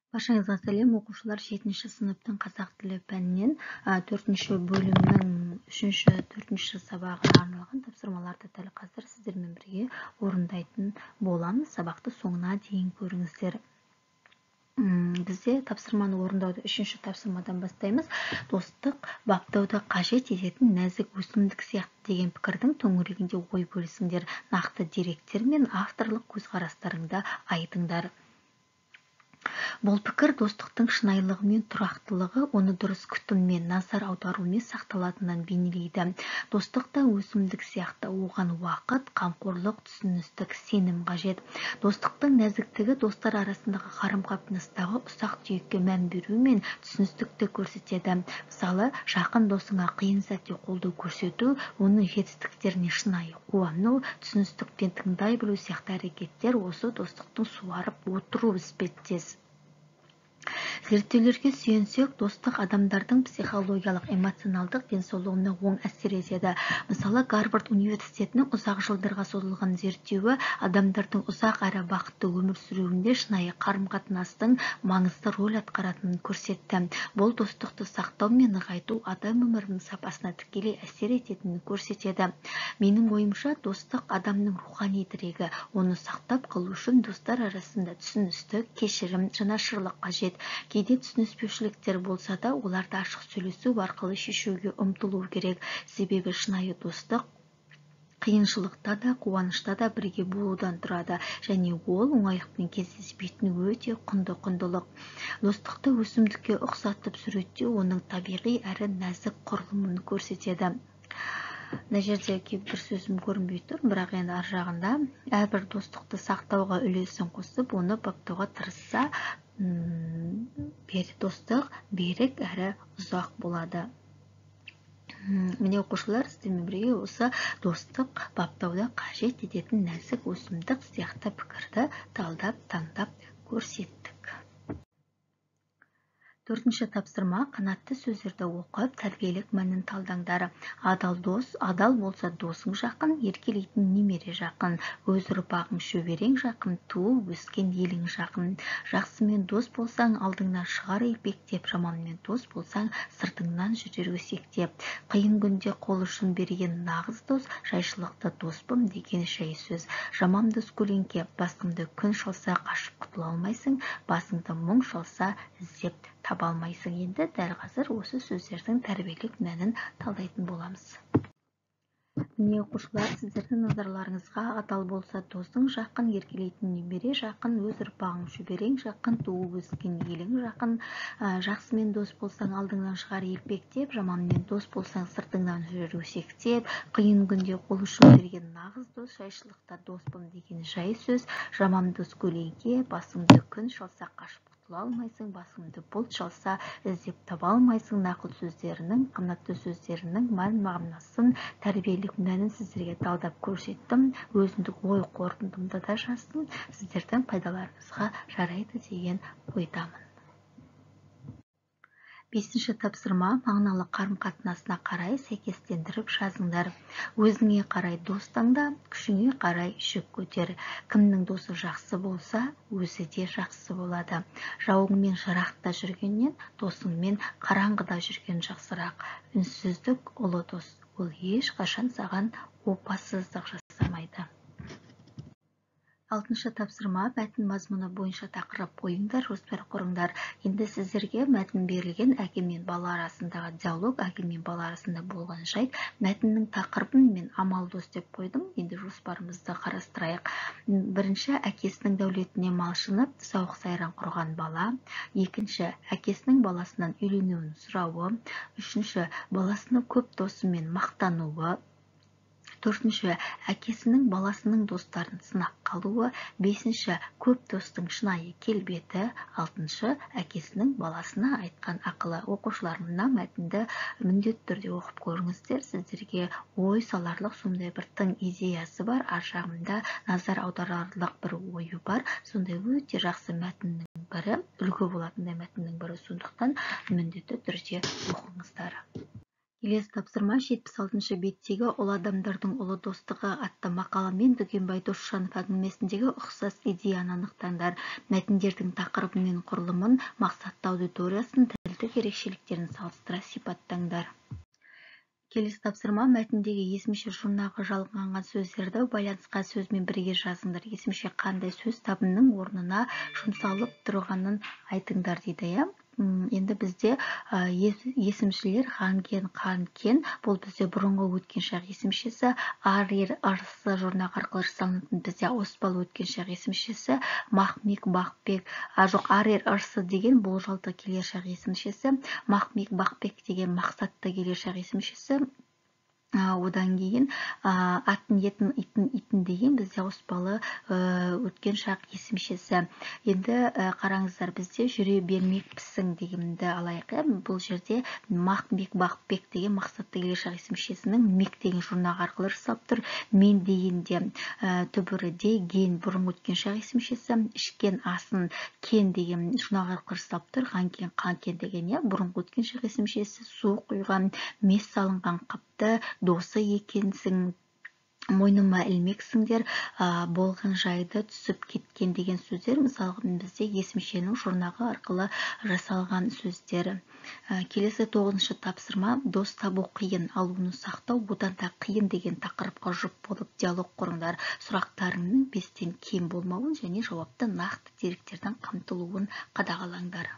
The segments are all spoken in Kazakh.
Баршаңызға сәлем, оқушылар! 7-ші сыныптың қазақ тілі пәнінен 4-ші бөлімнің 3-ші, 4-ші сабағына арналған тапсырмаларды дәл қазір сіздермен бірге орындайтын боламыз. Сабақты соңына дейін көріңіздер. Бізде тапсырманы орындауды 3-ші тапсырмадан бастаймыз. Достық баптауды қажет ететін нәзік өсімдік сияқты деген пікірдің төңірегінде ой бөлісіңдер. Нақты деректер мен авторлық көзқарастарыңды айтыңдар. Бұл пікір достықтың шынайылығы мен тұрақтылығы оны дұрыс күтіммен, назар аударумен сақталатынын бейнелейді. Достық та өсімдік сияқты, оған уақыт, қамқорлық, түсіністік, сенім қажет. Достықтың нәзіктігі достар арасындағы қарым-қатынастағы ұсақ-түйекке мән беру мен түсіністікті көрсетеді. Мысалы, жақын досыңа қиын сәтте қолдау көрсету, оның жетістіктеріне шынайы қуану, түсіністікпен тыңдай білу сияқты әрекеттер осы достықтың суарып отыру іспеттес. Зерттеулерге сүйенсек, достық адамдардың психологиялық, эмоционалдық денсаулығына оң әсер етеді. Мысалы, Гарвард университетінің ұзақ жылдарға созылған зерттеуі адамдардың ұзақ әрі бақытты өмір сүруінде шынайы қарым-қатынастың маңызды рөл атқаратынын көрсетті. Бұл достықты сақтау мен нығайту адам өмірінің сапасына тікелей әсер ететінін көрсетеді. Менің ойымша, достық адамның рухани тірегі. Оны сақтап қалу үшін достар арасында түсіністік, кешірім, жанашырлық қажет. Кейде түсініспеушіліктер болса да, оларды ашық сөйлесу арқылы шешуге ұмтылу керек. Себебі шынайы достық қиыншылықта да, қуанышта да бірге болудан тұрады және ол оңайлықпен кездеспейтін өте құнды құндылық. Достықты өсімдікке ұқсатып суреттеу оның табиғи әрі нәзік құрылымын көрсетеді. Мына жерде кейбір сөзім көрінбей тұр, бірақ енді ар жағында әрбір достықты сақтауға үлесін қосып, оны баптауға тырысса, достық берік әрі ұзақ болады. Міне, оқушылар, сіздермен бірге осы достық баптауды қажет ететін нәзік өсімдік сияқты пікірді талдап, таңдап көрсеттік. 4-ші тапсырма. Қанатты сөздерді оқып, тәрбиелік мәнін талдаңдар. Адал дос, адал болса досың жақын, еркелейтін немере жақын, өз ұрпағың шөберең жақын, туып өскен елің жақын. Жақсымен дос болсаң, алдыңнан шығар елпектеп, жаманмен дос болсаң, сыртыңнан жүрер өсектеп. Қиын күнде қол ұшын берген нағыз дос, жайшылықта доспын деген жай сөз. Жаман дос көлеңке, басыңды күн шалса қашып құтыла алмайсың, басыңды мұң шалса іздеп таба алмайсың. Енді дәл қазір осы сөздердің тәрбиелік мәнін талдайтын боламыз. Міне, оқушылар, сіздердің назарларыңызға адал болса досың жақын, еркелейтін немере жақын, өз ұрпағың шөберең жақын, туып өскен елің жақын. Жақсымен дос болсаң, алдыңнан шығар елпектеп, жаманмен дос болсаң, сыртыңнан жүрер өсектеп. Қиын күнде қол ұшын берген нағыз дос, жайшылықта доспын деген жай сөз. Жаман дос көлеңке, басыңды күн шалса қашып құтыла алмайсың, басыңды бұлт шалса іздеп таба алмайсың. Нақыл сөздерінің, қанатты сөздерінің мән-мағынасын, тәрбиелік мәнін сіздерге талдап көрсеттім. Өзіндік ой қорытындымды да жаздым. Сіздердің пайдаларыңызға жарайды деген ойдамын. 5-ші тапсырма. Мағыналы қарым-қатынасына қарай сәйкестендіріп жазыңдар. Өзіңе қарай дос таңда, күшіңе қарай жүк көтер. Кімнің досы жақсы болса, өзі де жақсы болады. Жауыңмен жырақта жүргеннен, досыңмен қараңғыда жүрген жақсырақ. Үнсіздік ұлы дос, ол ешқашан саған опасыздық жасамайды. 6-шы тапсырма. Мәтін мазмұны бойынша тақырып қойыңдар, жоспар құрыңдар. Енді сіздерге мәтін берілген, әке мен бала арасындағы диалог, әке мен бала арасында болған жайт. Мәтіннің тақырыбын мен амал дос деп қойдым. Енді жоспарымызды қарастырайық. Бірінші, әкесінің дәулетіне малшынып, сауық сайран құрған бала. Екінші, әкесінің баласынан үйленуін сұрауы. Үшінші, баласының көп досымен мақтануы. Төртінші, әкесінің баласының достарын сынап қалуы. Бесінші, көп достың шынайы келбеті. Алтыншы, әкесінің баласына айтқан ақылы. Оқушылар, мына мәтінді міндетті түрде оқып көріңіздер. Сіздерге ой саларлық сондай бір тың идеясы бар, ар жағында назар аударарлық бір ойы бар. Сондай өте жақсы мәтіннің бірі, үлгі болатындай мәтіннің бірі. Сондықтан міндетті түрде оқыңыздар. Келесі тапсырма 76 беттегі Ұлы адамдардың ұлы достығы атты мақаламен Дүкенбай Досжанов әңгімесіндегі ұқсас идеяны анықтаңдар. Мәтіндердің тақырыбы мен құрылымын, мақсатты аудиториясын, тілдік ерекшеліктерін салыстыра сипаттаңдар. Келесі тапсырма мәтіндегі есімше жұрнағы жалғанған сөздерді байланысқан сөзбен бірге жазыңдар. Есімше қандай сөз табының орнына жұмсалып тұрғанын айтыңдар дейді, иә? Енді бізде есімшілер ған-кен, қан-кен, бұл бізде бұрынғы өткен шақ есімшесі, ар, ер, ырсы жұрнағы арқылы жасалынатын бізде ауыспалы өткен шақ есімшесі, мақ-мек, бақ-бек, жоқ, ар, ер, ырсы деген болжалды келер шақ есімшесі, мақ-мек, бақ-бек деген мақсатты келер шақ есімшесі, одан кейін атын, етін, итін, итін деген бізде ауыспалы өткен шақ есімшесі. Енді қараңыздар, бізде жүре бермекпісің дегенді алайық. Бұл жерде мақ-мек, бақ-бек деген мақсатты келер шақ есімшесінің мек деген жұрнағы арқылы жасалып тұр. Мен дегенде түбірі деген бұрынғы өткен шақ есімшесі, ішкен асын кен деген жұрнағы арқылы жасалып тұр. Ған-кен, қан-кен деген, иә, бұрынғы өткен шақ есімшесі, су құйған, мес салынған қапты, досы екенсің, мойныма ілмексіңдер, болған жайды түсіп кеткен деген сөздер, мысалға, бізде есімшенің жұрнағы арқылы жасалған сөздер. Келесі 9-шы тапсырма дос табу қиын, ал оны сақтау одан да қиын деген тақырыпқа жұп болып диалог құрыңдар. Сұрақтарыңның 5-тен кем болмауын және жауапты нақты деректердің қамтылуын қадағалаңдар.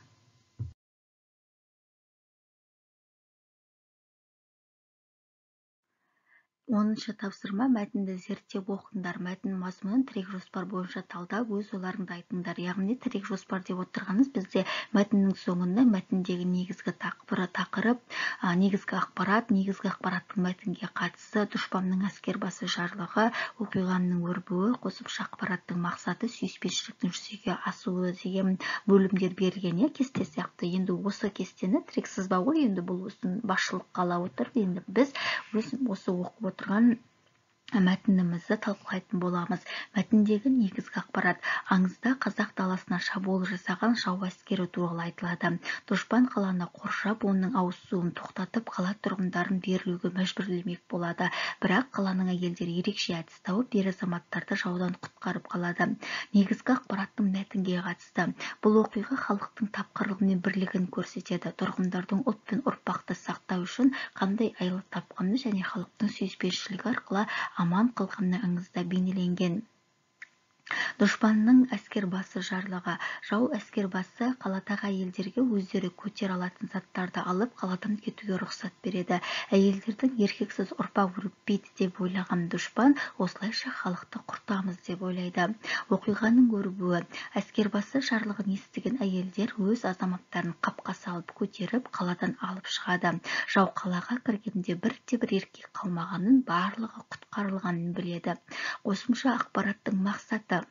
Оныншы тапсырма мәтінді зерттеп оқыңдар. Мәтін мазмұнын тірек жоспар бойынша талдап, өз ойларыңды айтыңдар. Яғни тірек жоспар деп отырғанымыз бізде мәтіннің соңында мәтіндегі негізгі тақырып, негізгі ақпарат, негізгі ақпараттың мәтінге қатысы, дұшпанның әскербасы жарлығы, оқиғаның өрбуі, қосымша ақпараттың мақсаты, сүйіспеншіліктің жүзеге асуы деген бөлімдер берілген, иә, кесте сияқты. Енді осы кестені тірек сызба ғой, енді бұл осыны басшылыққа ала отырып, енді біз өз осы оқып отырған мәтінімізді талқылайтын боламыз. Мәтіндегі негізгі ақпарат. Аңызда қазақ даласына шабуыл жасаған жау әскері туралы айтылады. Дұшпан қаланы қоршап, оның ауыз суын тоқтатып, қала тұрғындарын берілуге мәжбүрлемек болады. Бірақ қаланың әйелдері ерекше әдіс тауып, ер азаматтарды жаудан құтқарып қалады. Негізгі ақпараттың мәтінге қатысты. Бұл оқиға халықтың тапқырлығы мен бірлігін көрсетеді. Тұрғындардың ұлт пен ұрпақты сақтау үшін қандай айла тапқаны және халықтың сүйіспеншілігі арқылы аман қалғаны аңызда бейнеленген. Дұшпанның әскербасы жарлығы. Жау әскербасы қаладағы әйелдерге өздері көтере алатын заттарды алып, қаладан кетуге рұқсат береді. Әйелдердің еркексіз ұрпақ өрбітпейді деп ойлаған дұшпан осылайша халықты құртамыз деп ойлайды. Оқиғаның өрбуі. Әскербасы жарлығын естіген әйелдер өз азаматтарын қапқа салып көтеріп, қаладан алып шығады. Жау қалаға кіргенде бірде-бір еркек қалмағанын, барлығы құтқарылғанын біледі. Қосымша ақпараттың мақсаты.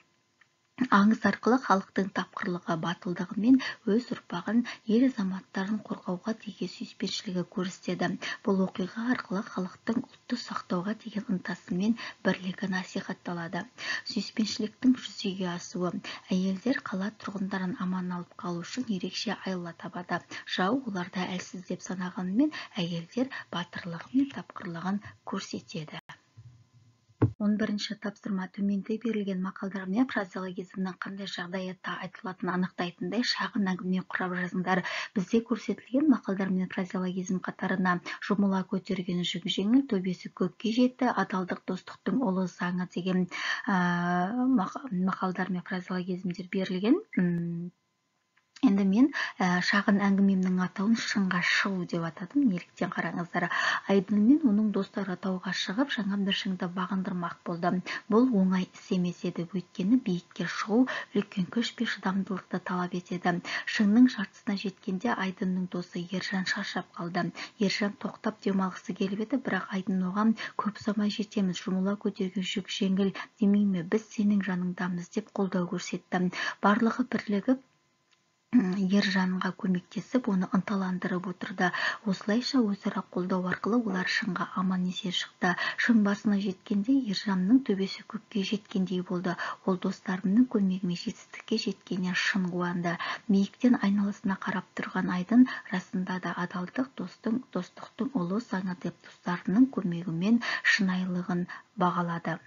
Аңыз арқылы халықтың тапқырлығы, батылдығы мен өз ұрпағын, ел азаматтарын қорғауға деген сүйіспеншілігі көрсетеді. Бұл оқиға арқылы халықтың ұлтты сақтауға деген ынтасы мен бірлігі насихатталады. Сүйіспеншіліктің жүзеге асуы. Әйелдер қала тұрғындарын аман алып қалу үшін ерекше айла табады. Жау оларды әлсіз деп санағанымен, әйелдер батырлығы мен тапқырлығын көрсетеді. 11-ші тапсырма төменде берілген мақалдар мен фразеологизмнің қандай жағдаятта айтылатынын анықтайтындай шағын әңгіме құрап жазыңдар. Бізде көрсетілген мақалдар мен фразеологизм қатарына жұмыла көтерген жүк жеңіл, төбесі көкке жетті, адалдық достықтың ұлы заңы деген мақалдар мен фразеологизмдер берілген. Енді мен шағын әңгімемнің атауын шыңға шығу деп атадым. Неліктен қараңыздар. Айдын мен оның достары тауға шығып, жаңа бір шыңды бағындырмақ болды. Бұл оңай іс емес еді, өйткені биікке шығу үлкен күш пен шыдамдылықты талап етеді. Шыңның жартысына жеткенде Айдынның досы Ержан шаршап қалды. Ержан тоқтап демалғысы келіп еді, бірақ Айдын оған көп ұзамай жетеміз, жұмыла көтерген жүк жеңіл демей ме, біз сенің жаныңдамыз деп қолдау көрсетті. Барлығы бірлігіп Ержанға көмектесіп, оны ынталандырып отырды. Осылайша өзара қолдау арқылы олар шыңға аман-есен шықты. Шың басына жеткенде Ержанның төбесі көкке жеткендей болды. Ол достарымның көмегімен жетістікке жеткеніне шын қуанды. Биіктен айналасына қарап тұрған Айдын расында да адалдық достың, достықтың ұлы заңы деп достарының көмегімен шынайылығын бағалады.